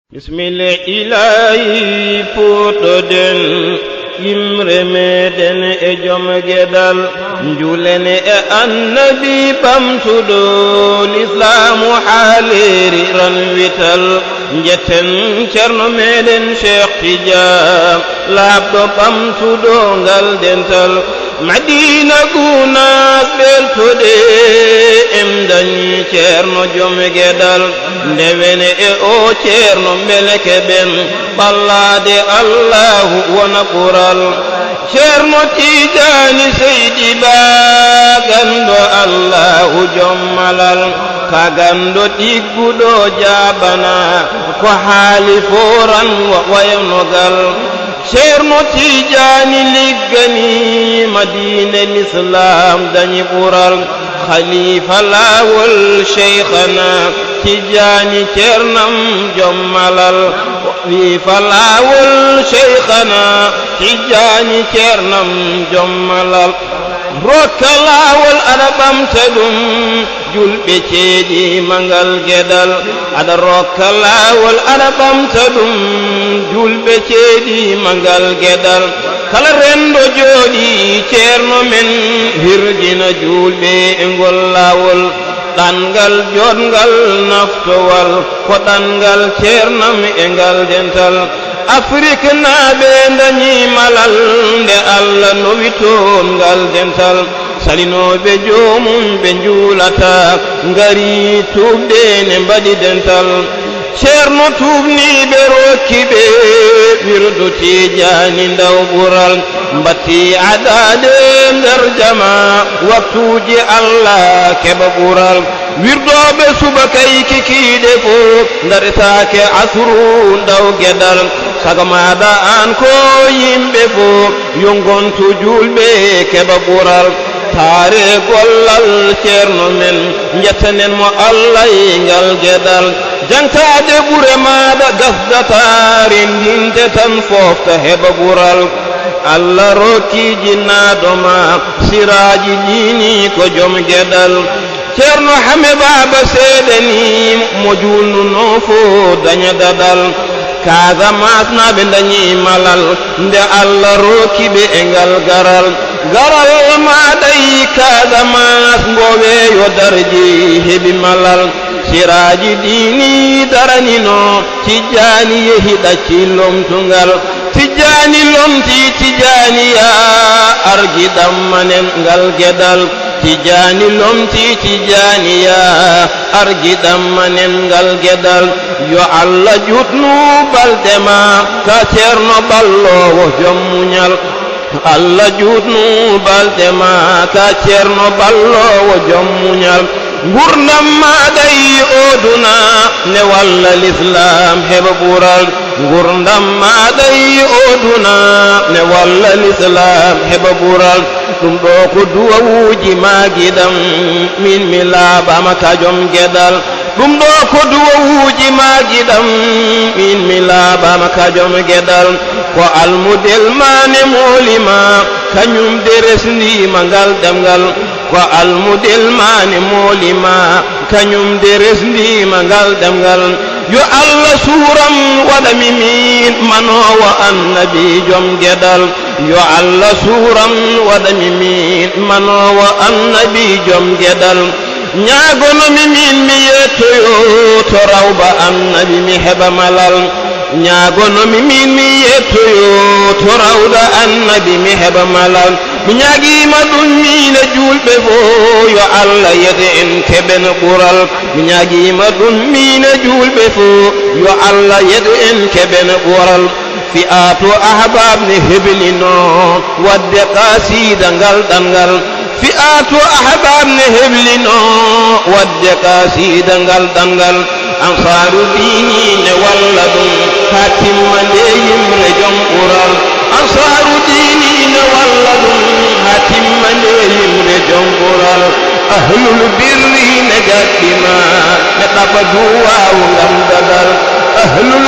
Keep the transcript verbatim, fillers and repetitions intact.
Bismillah ilaahi, puɗɗoɗen yimre meɗen e joom geɗal, njulen e annabi ɓamtuɗo lislaamu haa leeri ranwital. Njetten Ceerno meɗen Cheikh Tidiane, laaɓɗo ɓamtuɗo ngal dental. Madina Gunaas ɓeltoɗe, en dañi Ceerno joom geɗal. Ndewen e o Ceerno mbele keɓen ɓallaade Allaahu wona ɓural. Ceerno Tijaani Seydi Ba, ganndo Allaahu joom malal, ka ganndo ɗigguɗo jaabana, ko haali fooran wa-, waynogal. Ceerno Tijaani liggani Madiina, Lislaam dañi ɓural. Khalifa laawol Sheykhana Tijaani, Ceernam joom malal. Khalifa laawol Sheykhana Tijaani, Ceernam joom malal. Rokka laawol aɗa ɓamta ɗum julɓe ceeɗiima ngal geɗal. Aɗa rokka laawol aɗa ɓamta ɗum julɓe ceeɗiima ngal geɗal. Kala renndo jooɗii Ceerno men, hirjina juulɓe e ngol laawol. Ɗanngal joɗngal naftowal ko ɗanngal Ceernam e ngal dental. Afrik naaɓe dañi malal nde Alla nowi toon ngal dental. Salinooɓe joomum ɓe njuulata, ngari tuubde ne mbaɗi dental. Ceerno tuubni ɓe, rokki ɓe wirdu Tijaani ndaw ɓural. Mbatti adaade nder jama, waktuuji Alla keɓa ɓural. Wirdooɓe subaka e kikiiɗe fof, ndaɗetaake asru ndaw geɗal. Sago maaɗa aan ko yimɓe fof, yo ngontu juulɓe keɓa ɓural. Taare gollal Ceerno men, njettanen mo Alla e ngal geɗal. Jaŋtaade ɓure maaɗa gasdata, renndinde tan foofta heɓa ɓural. Alla rokki jinnaaɗo ma, Siraaji Diini ko joom geɗal. Ceerno Hame Baaba seedanii mo juulnunoo fof daña daɗal. Casamance naaɓe dañi malal nde Alla rokki ɓe e ngal garal. Garal maaɗa e Casamance, mbooweeyo darji heɓi malal. Siraaji Diini daranino, Tijjaani yehi ɗacci lomtungal. Tijjaani lomti Tijjaaniya, argi ɗammanen ngal geɗal. Tijjaani lomti Tijjaaniya, argi ɗammanen ngal geɗal. Yo Alla juutnu balɗe ma, ka Ceerno balloowo joom muñal. Alla juutnu balɗe ma, ka Ceerno balloowo joom muñal. Ngurdam maaɗa e o duna, ne walla Lislaam heɓa ɓural. Ngurdam maaɗa e o duna, ne walla Lislaam heɓa ɓural. Ɗum ɗo ko duwawuuji ma giɗam, min mi laaɓaama ka joom geɗal. Ɗum ɗo ko duwawuuji ma giɗam, min mi laaɓaama ka joom geɗal. Ko almudel ma ne mooli ma, kañum de resndiima ngal ɗemngal. Ko almudel ma ne mooli ma, kañum de resndiima ngal ɗemngal. Yo Alla suuram, waɗa mi miin manoowo Annabi joom geɗal. Yo Alla suuram, waɗa mi miin manoowo Annabi joom geɗal. Ñaagono mi miin mi yettoyo to rawba Annabi mi heɓa malal. Ñaagono mi miin mi yettoyo to rawda Annabi mi heɓa malal. Mi ñaagiima ɗum miin e juulɓe fof, yo Alla yeɗ en keɓen ɓural. Mi ñaagiima ɗum miin e juulɓe fof, yo Alla yeɗ en keɓen ɓural. Fi'aatu Ahbaab ne heblinoo waɗde qasiida ngal ɗanngal. Fi'aatu Ahbaab ne heblinoo waɗde qasiida ngal ɗanngal. Ansaaru Diini ne walla ɗum haa timma nde yimre joom ɓural. Ansaaru Diini ne walla ɗum haa timma nde yimre joom ɓural. Ahlul birri ne gaɗɗi ma, ne ɗaɓɓa duwaawu ngam dadal. Ahlul